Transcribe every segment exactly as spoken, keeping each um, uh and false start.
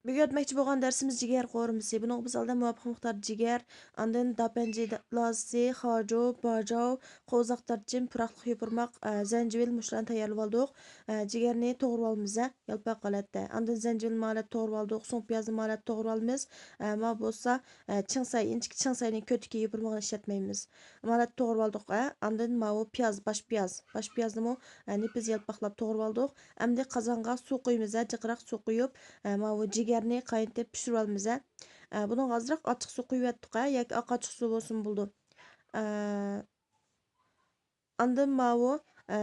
بۈگۈن ئۆتمەكچى بولغان دەرسىمىز جىگەر قورۇمىسى. بۇنىڭغا بىز ئالدىن مۇۋاپىق مىقداردا جىگەر، ئاندىن داپەنجى لازىسى، خاجۇ، باجاۋ، قوۋزاق دارچىن، پۇراقلىق يوپۇرماق، ئە، زەنجىۋىل مۇشۇلارنى تەييارلىۋالدۇق. ئە، جىگەرنى توغرىۋالىمىز، ھە، يالپاق ھالەتتە. ئاندىن زەنجىۋىلنى ماۋۇ ھالەتتە توغرىۋالدۇق، سوڭ پىيازنى ماۋۇ ھالەتتە توغرىۋالىمىز. ئە، ماۋۇ بولسا، ئە، چىڭسەي، ئىنچىكە چىڭسەينىڭ كۆتىكى يوپۇرمىغىنى ئىشلەتمەيمىز. ماۋۇ ھالەتتە توغرىۋالدۇق، ئە. ئاندىن ماۋۇ پىياز، باش پىياز. باش پىيازنىمۇ، ئە، نېپىز يالپاقلاپ توغرىۋالدۇق. ئەمدى قازانغا سۇ قۇيىمىز، ھە، جىقراق سۇ قۇيۇپ، ئە، ماۋۇ جىگەرنى قاينىتىپ پىشۇرۇۋالىمىز، ھە. ئە، بۇنىڭغا ئازراق ئاچچىق سۇ قۇيۇۋەتتۇق، ھە، ياكى ئاق ئاچچىق سۇ بولسىمۇ بولىدۇ. ئە، ئاندىن ماۋۇ، ئە،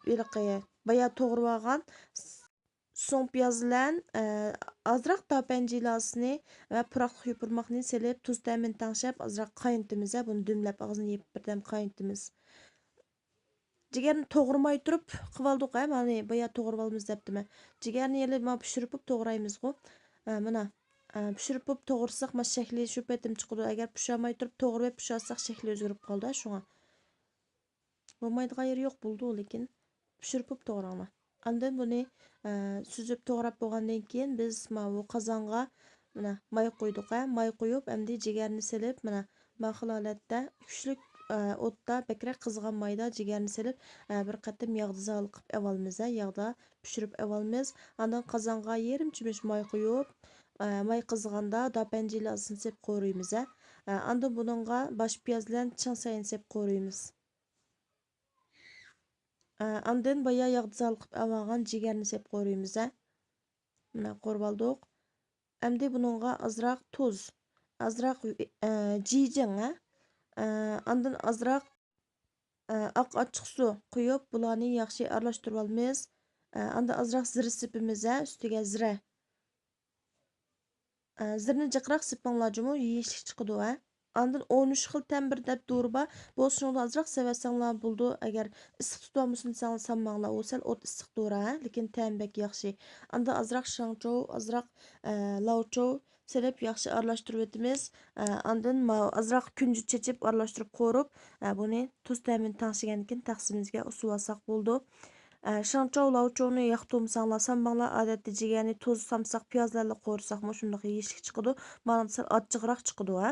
ھېلىقى بايا توغرىۋالغان س-، سوڭ پىياز بىلەن، ئە، ئازراق داپەنجى لازىسىنى ۋە پۇراقلىق يوپۇرماقنى سېلىپ، تۇز تەمىنى تەڭشەپ، ئازراق قاينىتىمىز، ھە، بۇنى دۈملەپ، ئاغزىنى يېپىپ بىردەم قاينىتىمىز. جىگەرنى توغرىماي تۇرۇپ قىلىۋالدۇق، ھە، مانا بايا توغرىۋالىمىز دەپتىمەن. جىگەرنى يەنە مانا پىشۇرۇپ توغرايمىزغۇ. ئە، مانا، ئە، پىشۇرۇپ توغرىساق، مانا شەكلى شۇ پېتىم چىقىدۇ. ئەگەر پىشۇرماي تۇرۇپ توغرىۋېلىپ پىشۇرساق، شەكلى ئۆزگىرىپ قالىدۇ، شۇڭا. بولمايدىغان يېرى يوق، بولىدۇ، لېكىن پىشۇرۇپ توغراڭلار. ئاندىن بۇنى، ئە، سۈزۈپ توغراپ بولغاندىن كېيىن، بىز ماۋۇ قازانغا مانا ماي قۇيدۇق، ھە. ماي قۇيۇپ، ئەمدى جىگەرنى سېلىپ، مانا ماخىل ھالەتتە كۈچلۈك، ئە، ئوتتا بەكرەك قىزغان مايدا جىگەرنى سېلىپ، ئە، بىر قېتىم ياغدا زاۋال قىلىپ ئەۋالىمىز، ھە. ياغدا پىشۇرۇپ ئەۋالىمىز. ئاندىن قازانغا يېرىم چۆمۈچ ماي قۇيۇپ، ئە، ماي قىزغاندا داپەنجى لازىسىنى سېلىپ قورۇيمىز، ھە. ئە، ئاندىن بۇنىڭغا باش پىياز بىلەن چىڭسەينى سېلىپ قورۇيمىز. ئە، ئاندىن بايا ياغدا زاۋال قىلىپ ئەۋالغان جىگەرنى سېلىپ قورۇيمىز، ھە. مانا قورۇۋالدۇق. ئەمدى بۇنىڭغا ئازراق تۇز، ئازراق، ئە، جىجىڭ، ھە. ئە، ئاندىن ئازراق، ئە، ئاق ئاچچىق سۇ قۇيۇپ، بۇلارنى ياخشى ئارىلاشتۇرۇۋالىمىز. ئە، ئاندىن ئازراق زىرە سېپىمىز، ھە، ئۈستىگە زىرە. ئە، زىرىنى جىقراق سېپىڭلار جۇمۇ، يېيىشلىك چىقىدۇ، ھە. ئاندىن ئون ئۈچ خىل تەم بىر دەپ دورا بار. بولسا شۇنىڭدىن ئازراق سېۋەتسەڭلار بولىدۇ. ئەگەر ئىسسىق تۇتۇۋالمىسۇن دېسەڭلار سالماڭلار. ئۇ سەل ئوت ئىسسىق دورا، ھە، لېكىن تەمى بەك ياخشى. ئاندىن ئازراق شاڭچۇ، ئازراق، ئە، لاۋچۇ سېلىپ ياخشى ئارىلاشتۇرۇۋېتىمىز. ئە، ئاندىن ماۋۇ ئازراق كۈنجۈت چېچىپ ئارىلاشتۇرۇپ قورۇپ، ئە، بۇنى تۇز تەمىنى تەڭشىگەندىن كېيىن تەخسىمىزگە ئۇسۇۋالساق بولىدۇ. ئە، شاڭچاۋ، لاۋچاۋنى ياقتۇرمىساڭلار سالماڭلار، ئادەتتە جىگەرنى تۇز، سامساق، پىياز بىلەنلا قورۇساقمۇ شۇنداق يېيىشلىك چىقىدۇ. مانا سەل ئاچچىقراق چىقىدۇ، ھە.